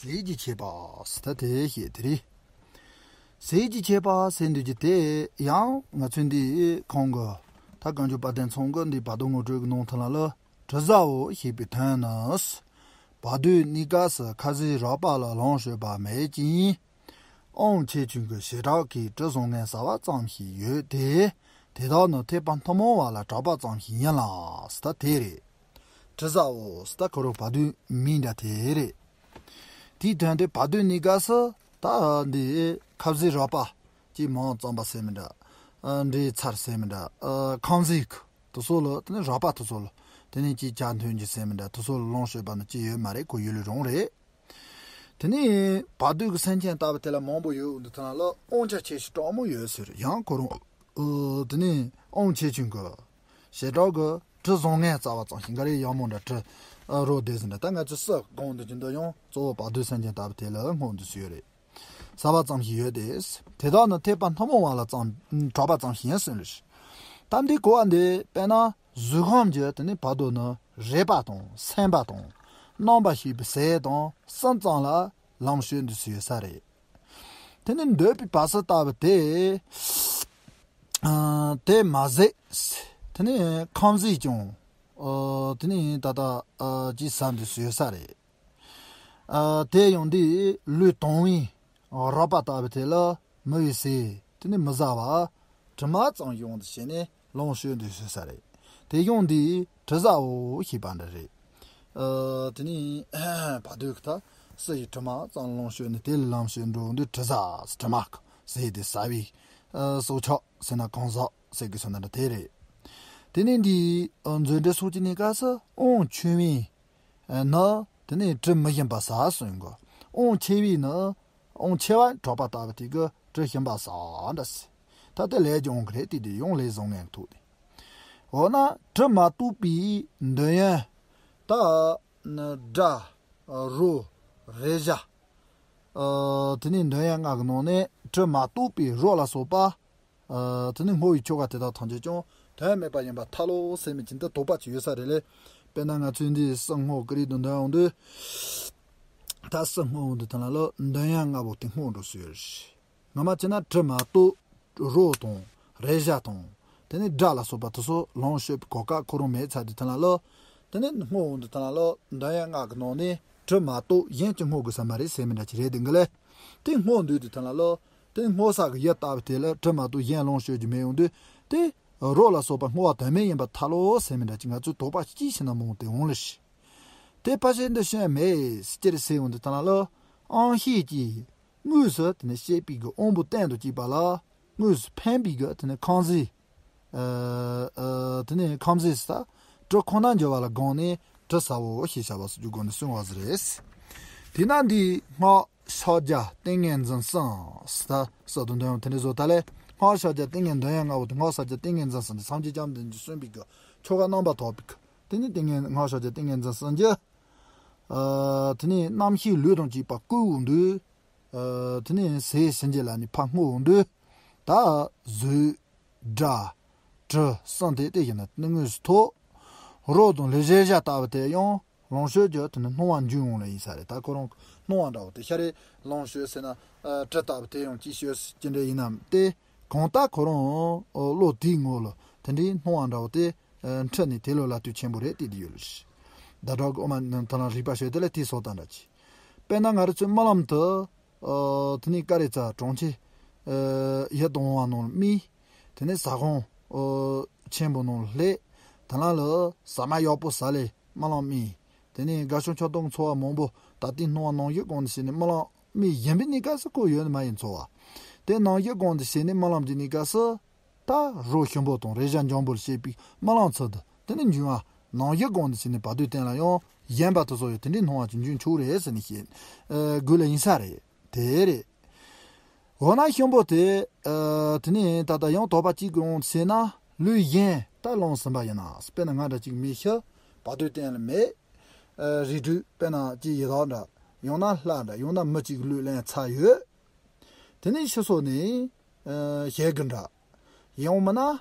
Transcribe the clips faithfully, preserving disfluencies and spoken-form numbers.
ཟས་ཀྱི་ཆད་པ་ཟེར་ད་དེ་བཤད་དེ་རེད། ཟས་ཀྱི་ཆད་པ་ཟེར་འདོད་ཀྱི་དེ་ཡང་ང་ཚོའི་འདི་ཁོང་གི་ད་གངས་ལྗོངས་དཔལ་ལྡན་ཚང་གི་འདི་བར་དོ་ངོ་སྤྲོད་ཀྱི་ནང་དུ་ལ་ལ་དྲི་ཟའོ་ཞེས་པའི་དོན་ནི། བར་དོའི་གནས་སྐབས་སུ་ཁ་ཟས་རགས་པ་ལ་ལོངས་སྤྱོད་པ་མེད་ཅིང་། དབང་ཆེ་ཆུང་གི་བྱེ་བྲག་གིས་དྲི་བཟང་ངན་ཟ་བ་ཙམ་ཞིག་ཡོད་དེ། དེ་དག་ནི་ཐེག་པ་ཐུན་མོང་བ་ལ་གྲགས་པ་ཙམ་ཞིག་ཡིན་ལ་ཟེར་ད་དེ་རེད། དྲི་ཟའོ་ཟེར་ད་ཁོ་རང་བར་དོའི་མིང་འདྲ་དེ་རེད། དེའི་དོན་དེ་བར་དོའི་གནས་སྐབས་སུ་ད་འདི་ཁ་ཟས་རགས་པ་ཅིག་མང་ཙམ་པ་ཟེར་མི་འདྲ། ཨ་འབྲས་ཚར་ཟེར་མི་འདྲ། ཨ་ཁམ་ཟས་ཀྱི་དེ་ཚོ་ལ་དེ་ནི་རགས་པ་དེ་ཚོ་ལ་དེ་ནི་ཅིག་ཇ་འཐུང་རྒྱུ་ཟེར་མི་འདྲ་དེ་ཚོ་ལ་ལོངས་སྤྱོད་པ་ནི་ཅི་ཡོད་མ་རེད། ཁོ་ཡུལ་ལས་རུང་རེད། དེ་ནས་བར་དོའི་གི་སེམས་ཅན་ལྟ་བུ་དེ་ལ་མང་པོ་ཡོད་འདི་ཐང་ལ་དབང་ཆ་ཆེ་ཞིང་གྲགས་མོ་ཡོད་ཟེར་ཡང་ཁོ་རང་། ཨོ་དེ་ནས་དབང་ཆེ་ཆུང་གི་བྱེ་བྲག་གི་དྲི་བཟང་ངན་ཟ་བ་ཙམ་ཞིག་འགའ་རེ་ཡག་མོ་འདྲ་དྲི་རོ་བདེ་ཟིན་འདྲ་ད་ང་ཚོས་སུ་གོང་དུ་ཅི་འདོད་ཡང་གཙོ་བོ་བར་དོའི་སེམས་ཅན་ལྟ་བུ་དེ་ལ་སྔོན་དུ་ཞུས་ཡོད་རེད། ཟ་བ་ཙམ་ཞིག་ཡོད་དེ། དེ་དག་ནི་ཐེག་པ་ཐུན་མོང་བ་ལ་ཙམ་གྲགས་པ་ཙམ་ཞིག་ཡིན་གསུངས་རེད། ད་འདི་གོ་བ་འདི་དཔེར་ན་གཟུགས་ཁམས་ཀྱི་དེ་ནི་བར་དོ་ནི་རེག་པ་དང་སེམས་པ་དང་རྣམ་པར་ཤེས་པའི་ཟས་དང་གསུམ་ཙམ་ལ་ལོངས་སྤྱོད་འདུ་ཤེས་ཡོད་ས་རེད། དེ་ནི་འདོད་པའི་བར་སྲིད་ལྟ་བུ་དེ། ཨ་དེ་མ་ཟད། དེ་ནི་ཁམ་ཟས་ཀྱང་། ཨ་དེ་ནི་ད་ལྟ་ཨ་ཅིག་ཟ་འདུ་ཤེས་ཡོད་ས་རེད། ཨ་དེ་ཡང་འདི་ལུས་དྭངས་བའི་རགས་པ་ལྟ་བུ་དེ་ལ་མི་བའི་ཟས་དེ་ནི་མི་ཟ་བ། དྲི་མ་ཙམ་ཡོང་དུ་བྱས་ནས་ལོངས་སྤྱོད་འདུ་ཤེས་ས་རེད། དེ་ཡང་འདི་དྲི་ཟའོ་ཞེས་པ་འདྲ་རེད། ཨ་དེ་ནི་བར་དོའི་ད་སུ་ཡི་དྲི་མ་ཙམ་ལོངས་སྤྱོད་ནས་དེ་ལ་ལོངས་སྤྱོད་འགྲོ་འདུ་དྲི་ཟ་དྲི་མ་ཟས་དེ་ཟ་བའི་ཨ་སྲོག་ཆགས་ཟེར་ན་གང་ཟག་ཟེར་དགོས་ས་འདྲ་དེ་རེད། དེ་ནི་འདི་ཨ་མཛོད་འགྲེལ་སོགས་ཀྱི་གནས་སྐབས་སུ་དབང་ཆུང་བའི་ནི་དེ་ནི་དྲི་མི་ཞིམ་པ་ཟ་གསུངས་གོ། དབང་ཆེ་བའི་ནི་དབང་ཆེ་བ་གྲགས་པ་ལྟ་བུ་དེ་གི་དྲི་ཞིམ་པ་ཟ་འདྲ་སྲིད། ད་དེ་ལས་ཀྱི་དབང་གི་རེད་དེ་དེ་ཡང་ལས་བཟང་ངན་ཐུག་སྟེ། འོ་ན་དྲི་མ་གཏོགས་པའི་འདོད་ཡོན་ད་ནི་སྒྲ་རོ་རེག་བྱ། ཨ་དེ་ནི་འདོད་ཡོན་ལྔ་གི་ནང་ནས་དྲི་མ་གཏོགས་པའི་རོ་ལ་སོགས་པ། ཨ་དེ་ནི་བསྔོ་བའི་ཆོ་ག་དེ་དག་ཐམས་ཅད་ཀྱང་དོན་མེད་པ་ཡིན་པར་ཐལ་ལོ་ཟེར་མི་ཅི་འདི་དོགས་པ་ཅིག་ཡོད་ས་རེད་ལེ། དཔེར་ན་ང་ཚོས་འདི་སུ་བསྔོ་གི་རེད་དུ་འདོན་ཡོང་དུས། ད་སུ་བསྔོ་འོང་དུས་ཐ་ན་ལོ་འདོད་ཡོན་ལྔ་པོ་དེ་བསྔོ་འགྲོ་སྲོལ་ཡོད་རེད། ངོ་མ་བྱས་ན་དྲི་མ་གཏོགས་རོ་དང་རེག་བྱ་དང་དེ་ནི་སྒྲ་ལ་སོགས་པ་དེ་ཚོ་ལོངས་སྤྱོད་པའི་གོ་སྐབས་ཁོ་རང་མེད་ཚར་དུས་ཐ་ན་ལོ། དེ་ནི་བསྔོ་འོང་དུས་ཐ་ན་ལོ་འདོད་ཡོན་ལྔ་གི་ནང་ནས་དྲི་མ་གཏོགས་གཞན་གྱི་བསྔོ་དགོས་ས་མ་རེད་ཟེར་མི་འདྲ་ཅིག་རེད་དེ་འགི་ལེ། དེ་བསྔོ་འདོད་དུས་ཐ་ན་ལོ། དེ་བསྔོ་ས་གི་ཡུལ་ལྟ་བུ་དེ་ལ་དྲི་མ་གཏོགས་གཞན་ལོངས་སྤྱོད་རྒྱུ་མེད་འོང་དུས་དེ། རོ་ལ་སོགས་པ་བསྔོ་བ་དོན་མེད་ཡིན་པར་ཐལ་ལོ་ཟེར་མི་འདྲ་ཅིག་ང་ཚོས་དོགས་པ་ཅིག་བྱས་ན་མང་དེ་འོང་ལེ་ཤི། དེ་ཕལ་ཆེར་འདི་ཤེས་མེད་སྤྱིར་ཟེར་འོང་དུས་ཐ་ན་ལོ། ཨང་ཤེས་ཀྱིས་དངོས་སུ་དེ་ནི་བཤད་པའི་གི་དབང་པོ་གཏན་དུ་བཅས་པ་ལ་དངོས་སུ་ཕན་པའི་གི་དེ་ནི་ཁམ་ཟས། ཨ་ཨ་དེ་ནི་ཁམ་ཟས་ཟེར་ད་དྲི་ཁོ་ན་འཇུ་བ་ལ་དགོངས་ནས་དྲི་ཟའོ་ཞེས་བྱ་བ་སོགས་ཀྱི་སྒོ་ནས་གསུངས་པ་ཟེར་རེད། དེས་ན་འདིའི་སྔགས་ཕྱག་རྒྱ་ཏིང་ངེ་འཛིན་གསུམ་ཟེར་ད་གསུངས་དུ་འདོན་ཡང་དེ་འདྲ་བཟོ་ད་ལས་སྔགས་ཕྱག་རྒྱ་ཏིང་ངེ་འདོན་ཡང་ལྔ་པོ་དེ་སྔགས་ཕྱག་རྒྱ་ཏིང་ངེ་འཛིན་གསུམ་དེ་སངས་རྒྱས་བཅོམ་ལྡན་འདས་གསུངས་པའི་གི་ཆོ་ག་རྣམ་པར་དག་པའི་གི་དེ་ནི་ཏིང་ངེ་སྔགས་ཕྱག་རྒྱ་ཏིང་ངེ་འཛིན་གསུམ་གྱི། ཨ་དེ་ནི་རྣམ་ཤེས་ལུས་དང་བཅས་པ་བསྐུལ་འོང་དུས། ཨ་དེ་ནི་ཟས་ཟིན་གྱི་ལ་ནི་ཕར་བསྔོ་འོང་དུས། ད་གཟུགས། སྒྲ། དྲི་གསུམ་དེ་དེ་བཞིན་དུ་དངོས་སུ་ཐོབ། རོ་དང་ལས་བྱེད་བྱ་ལྟ་བུ་དེ་ཡང་ལོངས་སྤྱོད་ཀྱི་དེ་ནི་སྣང་བ་འབྱུང་འོང་ལ་ཡིན་ས་རེད། ད་ཁོ་རང་སྣང་བ་འདྲ་བོ་དེ་ཤ་རེད་ལོངས་སྤྱོད་ཟེར་ན་ཨ་དྲི་ལྟ་བུ་དེ་ཡང་ཅི་ཤོད་ཅི་འདྲ་ཡིན་ནམ་དེ་གང་ལྟར་ཁོ་རང་བློ་དེའི་ངོ་ལ་དེ་འདྲའི་སྣང་བ་འདྲ་བོ་དེ་འཁྲུལ་ནས་དེ་ལོ་ལ་དུས་ཆེན་པོ་རེད་དེ་དེ་ཡོད་ལ་ཤི། ད་དྲག་གི་ཨོ་མ་ནང་ཐ་ན་རིག་པ་ཤོད་དེ་ལ་དེའི་སོགས་དང་འདྲ་ཅི། དཔེར་ན་ང་རང་ཚོའི་རྨི་ལམ་དུ། ཨ་དེ་ནས་ཀ་རེ་ཙ་གྲོང་ཁྱེར། ཨ་ཡུལ་དང་བ་ནང་ལ་རྨིས། དེ་ནས་ཟ་ཁང་། ཨ་ཆེན་པོ་ནང་ལ་སླེབས། དེ་ན་ལ་ཟ་མ་ཡག་པོ་ཟ་ལས་རྨི་ལམ་རྨིས། དེ་ནས་དགའ་ཤོས་ཆོག་ཏོང་ཚོ་བ་མང་པོ་ད་ལྟའི་སྣང་བ་ནང་བཞིན་གང་དུ་བྱས་ནས་རྨི་ལམ་རྨིས་བཞིན་པའི་གནས་སྐབས་སུ་ཁོ་ཡོད་ནི་མ་ཡིན་ཚོ་བ། དེ་ནང་བཞིན་གང་དུ་བྱས་ནས་རྨི་ལམ་གྱི་གནས་སྐབས་སུ། ད་རོ་ཞིམ་པོ་དང་རེག་བྱ་འཇམ་པོ་ལ་བཤད་པའི་རྨི་ལམ་ཚུལ་དུ་དེ་ནི་འབྱུང་བ་ནང་བཞིན་གང་དུ་བྱས་ནས་བར་དོའི་སྟེང་ལ་ཡང་ཡན་པ་དུ་སོགས་ཡོད་དེ་འདྲའི་སྣང་བ་ཅིག་འབྱུང་ཆོག་རེད་ཟེར་ནས་བཤད། ཨ་དགོས་ལ་ཡིན་ས་རེད། དེ་རེད། འོ་ན་ཞིམ་པོ་དེ། ཨ་དེ་ནས་ད་ལྟ་ཡང་དོགས་པ་གཅིག་གི་འོང་ཟེར་ན་ལུས་གཞན་ད་ལོངས་ཟིན་པ་ཡིན་ན་དཔེར་ན་ང་འདྲ་གཅིག་མི་ཤི། བར་དོའི་སྟེང་ལ་མེད། ཨ་རིགས་དྲུག་དཔེར་ན་གཅིག་ཡི་དྭགས་འདྲ་ཡང་ན་ལྷ་འདྲ་ཡང་ན་མི་གཅིག་གི་ལུས་ལེན་ཚར་ཡོད། དེ་ནས་ཕྱི་སོ་ནས་ཞལ་གི་འདྲ། ཡང་མིན་ན་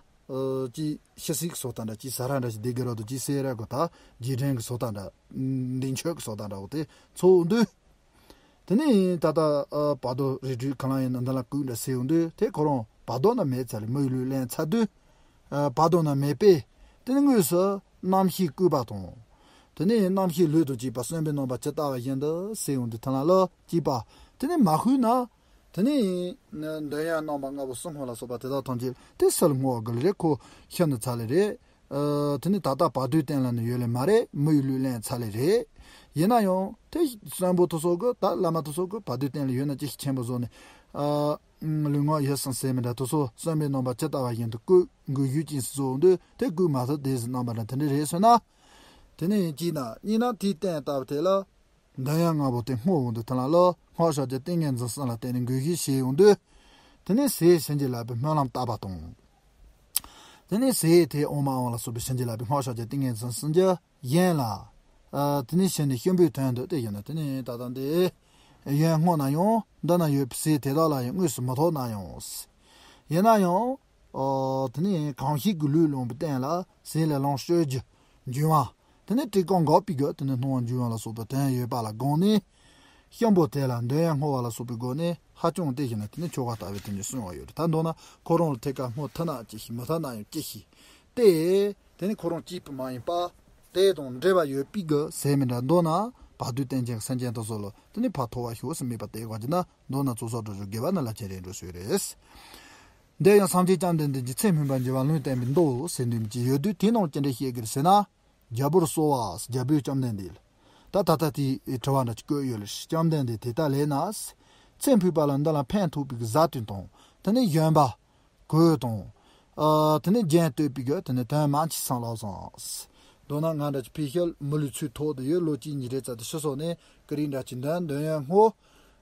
ཅི་ཤི་སིག་སོ་ད་འདྲ་ཅི་ས་ར་འདྲ་ཅི་སྡེ་གི་ར་དུ་ཅི་སེ་ར་གོ་ད་རྗེས་དྲན་གི་སོ་ད་འདྲ། འདི་མཆོད་གི་སོ་ད་འདྲ་བོ་དེ་ཚོ་འདུས། དེ་ནས་ད་ལྟ་ཨ་བར་དོ་རིགས་དྲུག་གང་ལ་ཡིན་ན་འདི་ལ་བཀོད་འདྲ་ཟེར་ཡོང་དུས་དེ་ཁོ་རང་བར་དོ་ན་མེད་ཚར་ལས་མི་ཡི་ལུས་ལེན་ཚར་དུས། ཨ་བར་དོ་ན་མེད་པས་དེ་ནི་དངོས་སུ་རྣམ་ཤེས་བཀོད་པ་དང་། དེ་ནས་རྣམ་ཤེས་ལུས་དང་བཅས་པ་གསོན་པོའི་རྣམ་པ་ཇི་ལྟ་བ་བཞིན་དུ་ཟེར་ཡོང་དུས་ཐ་ན་ལ་བཅས་པ་དེ་ནི་མ་ཤུལ་ན། དེ་ནས་འདོད་ཡོན་རྣམ་པ་ལྔ་པོ་གསུམ་སྔོ་ལ་སོགས་པ་དེ་དག་ཐམས་ཅད་དེ་སུ་ལ་བསྔོ་བ་དགོས་ལེ་རེད། ཁོ་ཤི་ནི་ཚར་ལེ་རེད། ཨ་དེ་ནས་ད་ལྟ་བར་དོའི་སྟེང་ལ་ནི་ཡོད་ལེ་མ་རེད། མི་ཡི་ལུས་ལེན་ཚར་ལེ་རེད། ཡིན་ན་ཡང་དེ་གསོན་པོ་དེ་ཚོ་གི་ད་བླ་མ་དེ་ཚོ་གི་བར་དོའི་སྟེང་ལ་ཡོད་ན་ཅི་ཞིག་ཆེན་པོ་བཟོ་ནས། ཨ་ལུས་ངག་ཡིད་གསུམ་ཟེར་མི་འདྲ་དེ་ཚོ་གསོན་པོའི་རྣམ་པ་ཇི་ལྟ་བ་བཞིན་དུ་བཀོད་འགུལ་ཤུགས་ཅན་ཞིག་བཟོ་འོང་དུས་དེ་བཀོད་མ་ཐུབ་དེ་ཟིག་རྣམ་པ་འདྲ་དེ་འདྲ་རེད་ཟེར་ན། དེ་ནས་གཅིག་ན་གཉིས་ན་དེའི་སྟེང་ལྟ་བུ་དེ་ལ། འདོད་ཡོན་ལྔ་པོ་དེ་བསྔོ་འོང་དུས་ཐ་ན་ལ་སྔགས་ཕྱག་རྒྱ་ཏིང་ངེ་འཛིན་གསུམ་ལ་བརྟེན་ནས་འགུལ་ཤུགས་བྱེད་ཡོང་དུས། དེ་ནས་ཟས་བྱིན་གྱིས་བརླབས་པའི་སྨོན་ལམ་བཏབ་པ་དང་། དེ་ནས་ཟས་དེ་ཨོཾ་ཨཱཿཧཱུྃ་ལ་སོགས་པའི་བྱིན་གྱིས་བརླབས་པའི་སྔགས་ཕྱག་རྒྱ་ཏིང་ངེ་འཛིན་གསུམ་གྱི་ཡན་ལ། ཨ་དེ་ནས་ཕྱི་ནས་གཤིན་པོའི་དོན་དུ་དེ་བཞིན་དུ་དེ་ནས་ད་ལྟ་འདི་ཡོན་བསྔོ་ན་ཡང་འདི་ན་ཡོད་པའི་ཟས་དེ་དག་ལ་ཡང་དངོས་སུ་མི་ཐོགས་ན་ཡང་། ཡིན་ན་ཡང་། ཨོ་དེ་ནས་གང་ཞིག་གི་ལུས་ལོངས་པའི་སྟེང་ལ་ཟས་ལས་ལོངས་སྤྱོད་རྒྱུ་འབྱུང་བ། དེ་ནས་བཀྲེས་སྐོམ་འགགས་པའི་རྒྱུ་དེ་ནས་སྣང་བ་འབྱུང་བ་ལ་སོགས་པའི་དོན་ཡོད་པ་ལ་དགོངས་ནས། གཤིན་པོ་དེ་ལ་འདོད་ཡོན་བསྔོ་བ་ལ་སོགས་པའི་སྒོ་ནས་ཧ་ཅང་དེ་བཞིན་དེ་ནས་ཆོ་ག་ལྟ་བུའི་དོན་གྱིས་གསུངས་པ་ཡོད་རེད། ད་མདོར་ན་ཁོ་རང་ལ་ཐད་ཀར་བསྔོ་ཐུབ་ན་ཅི་ཞིག་མི་ཐུབ་ན་ཡང་ཅི་ཞིག་སྟེ། དེ་ནི་ཁོ་རང་གཅིག་པུ་མ་ཡིན་པ། དེ་དང་འབྲེལ་བ་ཡོད་པའི་རྒྱུ་ཟེར་མི་འདྲ་མདོར་ན་བར་དོའི་རྟེན་ཅན་སེམས་ཅན་དེ་ཚོ་ལ་དེ་ནི་ཕར་ཐོགས་པ་ཤོག་ཟེར་མེད་པ་དེ་ག་ཅི་ན་མདོར་ན་ཚོགས་བསགས་སྒྲིབ་སྦྱོང་དགེ་བ་ནི་རླབས་ཆེན་རེད་འགྲོ་ཞུས་རེད། འདིར་ཡང་སངས་རྒྱས་བཅོམ་ལྡན་འདས་ཀྱིས་ཚེ་སྨོན་པ་འཇུག་པ་ལུང་བསྟན་པའི་མདོ་ཟེར་འདོད་མི་ཅིག་ཡོད་དུས་དེའི་ནང་ཅི་འདྲ་བཤད་ཀྱི་རེད་ཟེར་ན། རྒྱལ་པོར་གསོལ་བ། རྒྱལ་པོས་བཅོམ་ལྡན་འདས་ལ། ད་ད་ལྟ་དེའི་དྲི་བ་འདྲ་ཅིག་བཀོད་ཡོད་ལ། བཅོམ་ལྡན་འདས་དེ་ལྟ་ལས་ན། ཚེ་འཕོས་པ་ལ་འདི་ལ་ཕན་ཐོགས་པའི་བཟའ་བཏུང་དང་དེ་ནས་བཞོན་པ། གོས་དང་། ཨ་དེ་ནས་རྒྱན་བསྟོད་པའི་རྒྱུ་དེ་ནས་དོན་མང་ཆེ་སང་ལོག་སོང་། མདོར་ན་ང་འདྲ་ཅིག་ཕལ་ཆེར་མི་ལུས་ཚུར་ཐོགས་ཏེ་ཡོད། ལོ་གཅིག་གཉིས་རེ་ཙམ་དུ་ཤི་སོང་ནས་ཀི་རིགས་འདྲ་ཅིག་འདོན་འདོད་ཡོན་བསྔོ།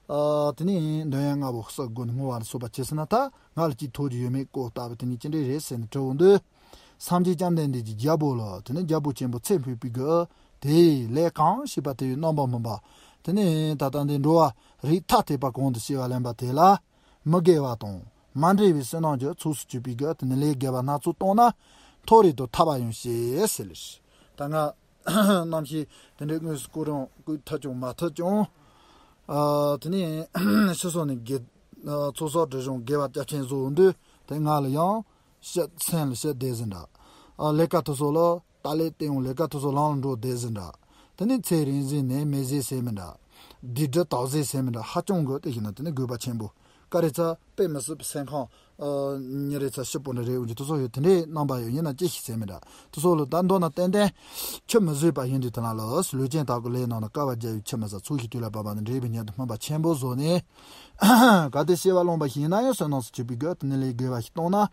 ཨ་དེ་ནས་འདོད་ཡོན་ལྔ་པོ་གསོག་དགོས་ནས་བསྔོ་བ་ལ་སོགས་པ་བྱས་ཟིན་ན་ད་ང་ལ་ཅིག་ཐོགས་རྒྱུ་ཡོད་མེད་སྐོར་ལྟ་བུ་དེ་ནི་ཅི་འདྲ་རེད་ཟེར་ནས་དྲི་བ་འདི། སངས་རྒྱས་བཅོམ་ལྡན་འདས་ཀྱིས་རྒྱལ་པོ་ལ་དེ་ནས་རྒྱལ་པོ་ཆེན་པོ་ཚེ་འཕོས་པའི་རྒྱུ་དེའི་ལས་གང་བྱས་པ་དེ་ཡི་རྣམ་པར་སྨིན་པ། དེ་ནས་ད་ལྟ་འདི་འགྲོ་བ་རིགས་ཐ་དད་པ་གོང་དུ་བྱས་པ་ལེན་པ་དེ་ལ་མི་དགེ་བ་དང་མ་འདྲེས་པའི་བསོད་ནམས་ཀྱི་ཚོགས་སུ་གྱུར་པའི་རྒྱུ་དེ་ནི་ལས་དགེ་བ་སྣ་ཚོགས་བཏང་ན་མཐོ་རིས་དུ་ཐར་བ་ཡང་བྱེད་ཟེར་ལེ། ད་ང་རྣམ་ཤེས་དེ་འདྲའི་དངོས་སུ་སྐུ་རང་བཀོད་ཐུབ་ཀྱང་མ་ཐུབ་ཀྱང་། ཨ་དེ་ནས་ཕྱི་སོ་ནས་དགེ་ཚོགས་བསགས་སྒྲིབ་སྦྱོང་དགེ་བ་སྐྱབས་ཆེན་བཟོ་འདུག་དེ་ང་ལ་ཡང་ཤེད་སེམས་ལ་ཤེད་བདེ་ཟིན་འདྲ། ཨ་ལས་ཀ་དེ་ཚོ་ལ་ད་ལས་བལྟས་ཡོང་ལས་ཀ་དེ་ཚོ་ལམ་ལ་འགྲོ་བདེ་ཟིན་འདྲ། དེ་ནས་ཚེ་རིང་ཟིན་ནད་མེད་ཟིན་ཟེར་མི་འདྲ། སྡིག་སྒྲིབ་དག་ཟིན་ཟེར་མི་འདྲ་ཧ་ཅང་དགོས་དེ་བཞིན་ན་དེ་ནས་དགོས་པ་ཆེན་པོ། ཀ་རེ་ཚ་དཔེ་མི་སྲིད་པའི་སེམས་ཁམས། ཨ་ཉིན་རེ་ཚ་ཤི་པོ་འདྲ་རེ་འོང་གི་དེ་ཚོ་ཡོད། དེ་འདྲའི་རྣམ་པ་ཡོད་ཡིན་ན་ཅི་ཞིག་ཟེར་མི་འདྲ། དེ་ཚོ་ལ་ད་མདོར་ན་ཏན་ཏན་ཆུད་མི་ཟོས་པ་ཡིན་དུས་དེ་ན་ལ་ལུས་ཅན་དག་གི་ལས་རྣམས་ལ་དཀའ་བ་རྒྱལ་བའི་ཆུད་མི་ཟ། ཚོགས་ཀྱི་དུས་ལ་བབ་པ་ནི་འབྲས་བུའི་ཉེ་དུ་སྨིན་པ་ཆེན་པོ་བཟོ་ནས། གལ་ཏེ་སྐྱེ་བ་བླངས་པ་ཞིག་ཡིན་ན་ཡང་བསོད་ནམས་སུ་གྱུར་པའི་རྒྱུ་དེ་ནི་ལས་དགེ་བ་ཞིག་བཏང་ན།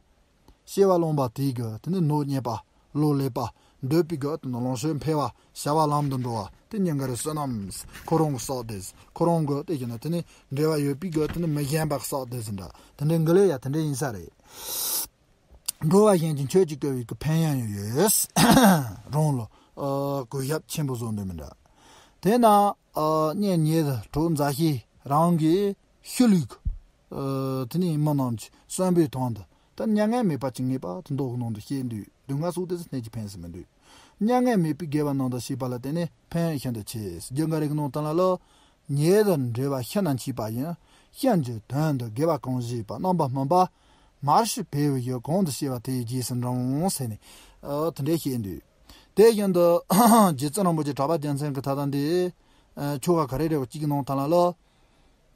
སྐྱེ་བ་བླངས་པ་དེའི་རྒྱུ་དེ་ནི་ནོར་རྙེད་པ། ལོ་ལེགས་པ། འདོད་པའི་རྒྱུ་དེ་ནི་ལོངས་སྤྱོད་འཕེལ་བ། བྱ་བ་ལམ་དུ་འགྲོ་བ། དེ་ཉིན་འགའ་རེ་བསོད་ནམས་ཁོ་རང་གི་བསགས་དེ། ཁོ་རང་གི་དེ་བཞིན་དེ་ནི་འབྲེལ་བ་ཡོད་པའི་རྒྱུ་དེ་ནི་མི་གཞན་པ་བསགས་དེ་ཟིན་འདྲ། དེ་འདྲའི་འགུལ་ལས་ཡ་དེ་འདྲ་ཡིན་ས་རེད། འགྲོ་བ་གཞན་གྱི་མཆོད་ཅིང་བསྐུལ་བའི་གི་ཕན་ཡོན་ཡོད། རང་ལ་ཨ་གུས་ཞབས་ཆེན་པོ་བཟོ་འདོད་མི་འདྲ། དེས་ན་ཨ་གཉེན་ཉེ་དུ་གྲོགས་མཛའ་བཤེས་རང་གི་ཤུལ་ལུས་ཀྱི་ཨ་དེ་ནས་མི་རྣམས་ཀྱི་གསོན་པོའི་དོན་དུ་ད་མྱ་ངན་མེད་པ་ཅིག་ངེས་པར་དུ་མདོ་གི་ནང་དུ་བཤད་འདུག་སྡུག་བསྔལ་སོགས་དེ་ཚོ་སྣོད་ཀྱི་ཕན་སྲིད་མི་འདུག་མྱ་ངན་མེད་པའི་དགེ་བ་རྣམས་དང་བྱས་པ་ལ་བརྟེན་ནས་ཕན་ཡོན་ཤིན་ཏུ་ཆེ། རྒྱུ་འགའ་རེ་གི་ནང་དོན་ལ་ལོ། ཉེ་དུ་འབྲེལ་བ་ཤིན་ཏུ་མཆིས་པ་ཡིན། ཤིན་ཏུ་དོན་དུ་དགེ་བ་གང་བྱས་པ་རྣམ་པར་སྨིན་པ། མར་ཞིག་འཕེལ་བའི་ཡུལ་གང་དུ་སྐྱེ་བ་དེའི་རྗེས་སུ་འབྲང་ཟེར་ནས། ཨ་དེ་འདྲའི་བཤད་འདུག་དེ་བཞིན་དུ་རྗེ་བཙུན་རིན་པོ་ཆེ་གྲགས་པ་རྒྱལ་མཚན་གྱི་ད་ལྟ་འདི་ཆོ་ག་ག་རེ་རེ་བ་གཅིག་གི་ནང་དོན་ལ་ལོ།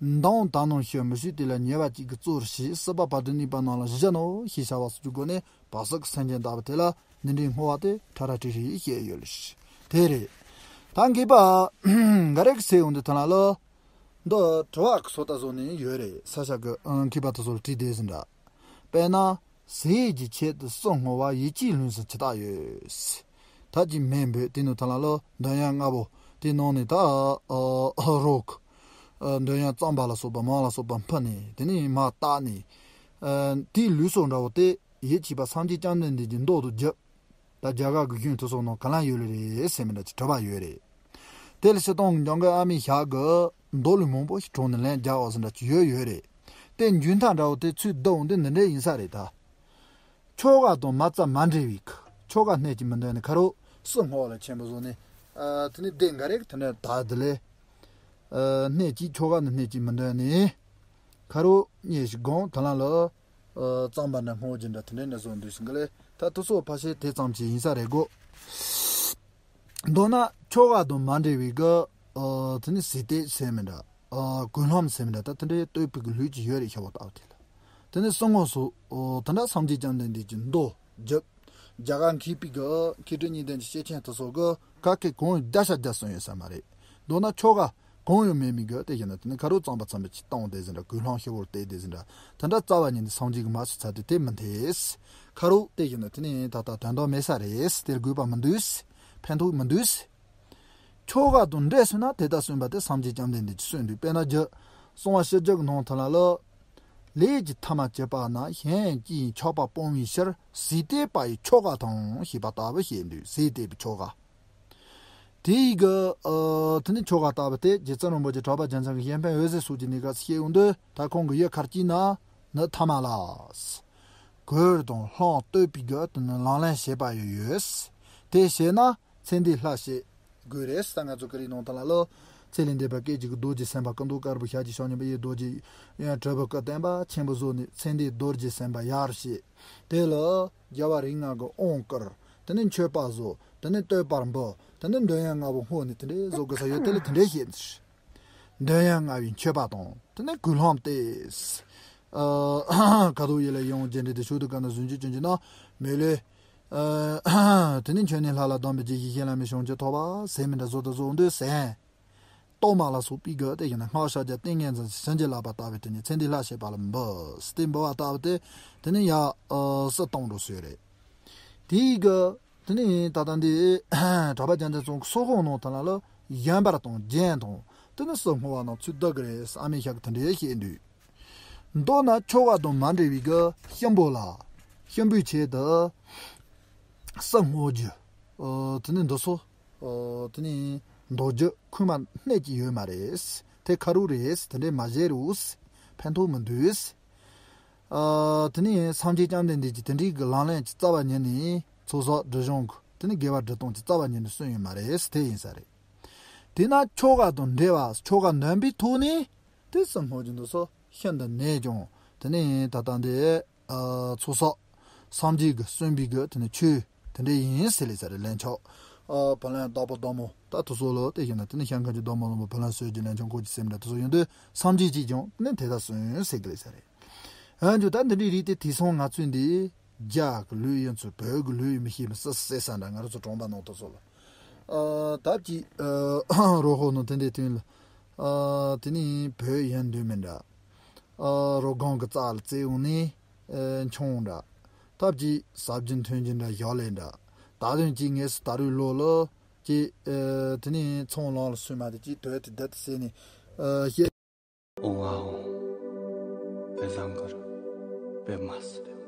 མདང་དག་ནང་ཞུ་མི་ཞུ་དེ་ལ་ཉེ་བ་གཅིག་གིས་གཙོར་བྱས། སྲིད་པ་བར་དོའི་གནས་པ་རྣམས་ལ་གཞི་ནོ་ཞེས་བྱ་བ་སོགས་ཀྱི་སྒོ་ནས་བར་སྲིད་ཀྱི་སེམས་ཅན་དག་པོ་དེ་ལ་འདི་འདྲའི་བསྔོ་བ་དེ་ཕྲ་ར་ཏྲི་རེ་བཤད་ཡོད་ལ། དེ་རེད། ད་མཁས་པ་འགའ་རེ་གིས་ཟེར་ཡོང་དུས་ཐ་ན་ལོ། འདི་དྲི་བ་གི་སོ་ད་བཟོ་ནས་ཡོད་རེད། ས་ཆ་གི་ཨང་མཁས་པ་དེ་ཚོ་ལ་དྲིས་བསྡད་ཟིན་འདྲ། དཔེར་ན། ཟས་ཀྱི་ཆེད་དུ་སུ་བསྔོ་བ་ཡིད་ཆེས་ལྷུན་གསུམ་ཇི་ལྟར་ཡོད། ད་ཅི་མེད་འབོད་དེ་ནི་ཐ་ན་ལོ་འདོད་ཡོན་ལྔ་པོ་དེ་ནང་ནས་ད་ཨ་རོགས། ཨ་འདོད་ཡོན་གཙང་པ་ལ་སོགས་པ་མང་ལ་སོགས་པ་ཕུལ་ནས་དེ་ནས་མར་བཏགས་ནས། ཨ་དེའི་ལུས་སྲོག་འདྲ་བོ་དེ་ཡིད་ཆེས་པ་སངས་རྒྱས་བཅོམ་ལྡན་འདས་ཀྱི་མདོ་དང་རྒྱུད། ད་རྒྱ་གར་གྱི་གཞུང་དེ་ཚོ་ནང་གང་ལ་ཡོད་ལེ་རེད་ཟེར་མི་འདྲ་ཅིག་དྲི་བ་ཡོད་རེད། དེ་ལ་སྤྱིར་བཏང་གི་འཇམ་མགོན་ཨ་མའི་ཞལ་གྱི་མདོ་ལུགས་མང་པོ་ཞིག་དྲངས་ནས་ལན་རྒྱག་འོ་ཟེར་འདྲ་ཅིག་ཡོད་ཡོད་རེད། དེ་མཇུག་མཐའ་འདྲ་བོ་དེ་ཚུར་བསྡུ་འོང་དུས་འདི་འདྲ་ཡིན་ས་རེད་ད། ཆོ་ག་དང་མ་རྩ་མ་འབྲེལ་བའི་ཆོ་ག་སྣོད་ཀྱི་མི་འདོན་ནས་ཁ་རོག་སུ་བསྔོ་བ་ལ་ཆེན་པོ་བཟོ་ནས། ཨ་དེ་ནས་སྡེ་འགའ་རེ་གིས་དེ་འདྲ་ད་དེ་ལས། ཨ་སྣེ་གཅིག་ཆོ་ག་ནི་སྣེ་གཅིག་མི་འདོན་ནི། ཁ་རུ་གཉིས་ཤིག་སྒོམ་དེ་ལ་ལ་ཨ་རྩོམ་པ་འདྲ་སྔོ་རྒྱུ་འདྲ་དེ་འདྲའི་འདྲ་བཟོ་འདུག་ཟིན་གི་ལས། ད་དུ་སོ་ཕ་ཤེ་དེ་ཙམ་གྱི་ཡིན་ས་རེད་གོ། མདོར་ན་ཆོ་ག་དང་མ་འབྲེལ་བའི་གི་ཨ་དེ་ནི་ཟས་གཏད་ཟེར་མི་འདྲ། ཨ་གོས་ལྷམ་ཟེར་མི་འདྲ་ད་དེ་འདྲའི་བསྟོད་པའི་གི་ལུས་ཀྱི་ཡོད་རེད་ཤ་བོ་ལྟ་བུ་དེ་ལ། དེ་ནི་གསང་སྔགས་སུ་ཨ་དེ་འདྲ་སངས་རྒྱས་བཅོམ་ལྡན་འདས་ཀྱི་མདོ་རྒྱབ། རྒྱ་གར་མཁས་པའི་གི་མཁས་གྲུབ་གཉིས་ལྡན་གྱི་སྐྱེས་ཆེན་དུ་སོགས་གི་བཀའ་བཀོད་གང་ཡོད་བརྒྱ་ཆ་བརྒྱ་གསུངས་ཡོད་ས་མ་རེད། མདོར་ན་ཆོ་ག་གང་ཡང་མེད་མི་གི་དེ་བཞིན་དུ་དེ་ནི་ཁ་རུ་རྩོམ་པ་ཚན་པ་ཅིག་བཏང་དེ་བཞིན་དུ་གོས་ལྷམ་ཤོར་བོར་བལྟས་དེ་བཞིན་དུ་དེ་འདྲ་རྩ་བ་ཉིད་ནས་སངས་རྒྱས་ཀྱི་མ་སུ་ཚ་དེ་དེ་མི་འཐད། ཁ་རུ་དེ་བཞིན་དུ་དེ་ནི་ད་ལྟ་དོན་དག་མེད་ས་རེད། དེར་དགོས་པ་མི་འདུག་ཕན་ཐོགས་མི་འདུག་ཆོ་ག་དང་འབྲེལ་སོང་ན་དེ་ལྟར་གསུངས་པ་དེ་སངས་རྒྱས་བཅོམ་ལྡན་འདས་ཀྱིས་གསུངས་འདུག་དཔེར་ན་རྒྱུ། གསང་བ་ཕྱི་རྒྱལ་གྱི་ནང་དུ་ལ་ལ། ལས་ཀྱི་ཐ་མ་བཅད་པ་ན་གཞན་གྱིས་ཆགས་པ་སྤོང་བའི་ཕྱིར་ཟས་གཏད་པ་ཡི་ཆོ་ག་དང་ཞེས་པ་ལྟ་བུ་བཤད་འདུག་ཟས་གཏད་པའི་ཆོ་ག་དེའི་གི་ཨ་དེ་ནི་ཆོ་ག་ལྟ་བུ་སྟེ་རྗེ་བཙུན་རིན་པོ་ཆེ་གྲགས་པ་རྒྱལ་མཚན་གྱི་གཞན་ཕན་འོད་ཟེར་སོགས་ཀྱི་གནས་སྐབས་སུ་བཤད་ཡོང་དུས་ད་ཁོང་གི་ཡུལ་ཁར་སྐྱེས་ན་ནི་ཐ་མ་ལ། གོས་དང་ལྷམ་བསྟོད་པའི་གི་དེ་ནི་ལག་ལེན་བྱེད་པ་ཡི་ཡོད། དེ་བྱས་ན་ཚེ་འདི་ལྷ་བྱེད་དགོས་རེད་ས། ང་ཚོ་ཀ་རི་ནང་ཐ་ལ་ལོ། ཚེ་ལས་འདས་པ་སྐད་ཅིག་གི་རྡོ་རྗེ་སེམས་དཔའ་ཀུན་ཏུ་དཀར་པོ་ཞལ་གྱི་ཕྱག་སྙིང་པོ་ཡི་རྡོ་རྗེ་ཡང་དྲིལ་བུ་སྐུ་བརྟན་པ་ཆེན་པོ་བཟོ་ནས་ཚེ་འདི་རྡོ་རྗེ་སེམས་དཔའ་ཡར་བྱེད། དེ་ལ་རྒྱལ་བ་རིགས་ལྔ་གི་དབང་བསྐུར། དེ་ནས་མཆོད་པ་བཟོ། དེ་ནས་འདོན་ཡང་ལྔ་པོ་བསྔོ་ནས་དེ་འདྲའི་བཟོ་དགོས་ས་ཡོད། དེ་ལ་དེ་འདྲའི་བཤད་འདི། འདོན་ཡང་ལྔ་པའི་མཆོད་པ་དང་དེ་ནས་གོས་ལྷམ་སྟེ། ཨ་ཁ་དོག་ཡིད་ལ་ཡིད་འོང་རྒྱན་འདྲེ་དེ་ཤུག་ཏུ་དཀར་ན་གཟུགས་འཇུག་ཅན་གྱི་ན་མེ་ལོས། ཨ་དེ་ནས་མཆོད་གནས་ལྷ་ལ་གདམས་པའི་རྗེས་ཤེས་བྱིན་རླབས་མའི་བྱང་ཆུབ་ཐོབ་པ་ཟེར་མི་འདྲ་བཟོ་དང་བཟོ་འདོད་སེམས། གཏོར་མ་ལ་སོགས་པའི་སྒོ་དེ་བཞིན་སྔགས་ཕྱག་རྒྱ་ཏིང་ངེ་འཛིན་བྱིན་གྱིས་བརླབས་པ་ལྟ་བུའི་དེ་ནས་ཚེ་འདི་ལྷ་བྱེད་པ་ལ་འབུལ་སྟེ་འབུལ་བ་ལྟ་བུ་དེ་དེ་ནས་ཡ་ཨ་སུ་གཏོང་འགྲོ་སྲོལ་རེད། དེའི་གི་དེ་ནས་ད་ལྟ་འདི་གྲགས་པ་རྒྱལ་མཚན་ཚང་གི་སོག་ཧོང་ནང་དུ་ལ་ལ་གཞན་པར་དང་རྒྱན་དང་དེ་ནས་སུ་བསྔོ་བ་ནང་ཚུད་བསྡད་ཀྱི་རེད། ཨ་མའི་ཞག་གི་དེ་འདྲའི་བཤད་འདུག་མདོར་ན་ཆོ་ག་དང་མ་འབྲེལ་བའི་གི་གཤིན་པོ་ལ་གཤིན་པོའི་ཆེད་དུ་སུ་བསྔོ་རྒྱུ། ཨོ་དེ་ནི་འདི་ཚོ། ཨོ་དེ་ནི་འདོགས་རྒྱུ་ཁུངས་མ་སྣེ་གཅིག་ཡོད་མ་རེད། དེ་ཁ་རུ་རེད། དེ་འདྲའི་མ་བྱེད་རུ། ཕན་ཐོགས་མི་འདུག་ཨ་དེ་ནི་སངས་རྒྱས་བཅོམ་ལྡན་འདས་ཀྱིས་དེ་འདྲའི་གི་ལག་ལེན་གྱི་རྩ་བ་ཉིད་ནས་ཚོགས་བསགས་སྒྲིབ་སྦྱོང་གི་དེ་ནི་དགེ་བ་སྒྲིབ་གཏོང་གི་རྩ་བ་ཉིད་ནས་གསུངས་ཡོད་མ་རེད། དེ་ཡིན་ས་རེད། དེས་ན་ཆོ་ག་དང་འབྲེལ་བ་ཆོ་ག་འདོན་པའི་ཐོག་ནས་དེ་སུ་བསྔོ་རྒྱུ་འདི་ཚོ་ཤིན་ཏུ་ནས་ཀྱང་དེ་ནི་ད་ལྟ་འདི་ཨ་ཚོགས་བསགས་སངས་རྒྱས་ཀྱིས་གསུངས་པའི་གི་དེ་ནི་ཆོས་དེ་འདྲ་ཡིན་ཟེར་ལེ་ས་རེད། ལན་ཆགས་ཨ་བུ་ལོན་བདག་པོ་བདག་མོ་ད་དེ་ཚོ་ལ་དེ་བཞིན་ན་དེ་ནི་ཤང་ཁ་གི་བདག་མོ་ལ་བུ་ལོན་གསོལ་གྱི་ལན་ཆགས་འཁོར་གྱི་སེམས་འདྲ་དེ་ཚོ་ཡོང་དུས་སངས་རྒྱས་ཀྱིས་ཀྱང་དེ་ནི་དེ་ལྟར་གསུངས་ཟེར་གི་ལེ་ས་རེད། ཨ་འཇུ་ད་འདི་འདྲའི་རིགས་དེ་དེང་སང་ང་ཚོས་འདི་རྒྱ་གི་ལུགས་ཡིན་ཚུལ་བོད་ཀྱི་ལུགས་ཡིན་མི་ཤེས་མི་སྲིད་ཟེར་ས་འདྲ་ང་རང་ཚོ་གྲོང་པ་ནང་དུ་སོགས་ལ། ཨ་ད་ཅི་ཨ་རོ་ཧོ་ནང་དེ་འདྲའི་དོན་ལ་ཨ་དེ་ནི་བོད་ཡིན་འདོད་མི་འདྲ། ཨ་རོ་སྒང་གི་རྩ་ལ་རྩེ་ཡོང་ནས་ཨ་མཆོང་འདྲ། ད་ཅི་ཟབ་རྒྱུན་ཐོན་རྒྱུན་འདྲ་བཞག་ལས་འདྲ། ད་དོན་ཅི་ངས་སུ་ད་རུང་ལོ་ལ་ཅི་ཨ་དེ་ནི་ཚོང་ལང་ལ་སུས་མ་དེ་ཅི་དོད་དེ་བསྡད་དེ་ཟེར་ནས་ཨ་བཤད། ཨོ་ཨོ། བེ་བཟང་གར། བེ་མ་སི།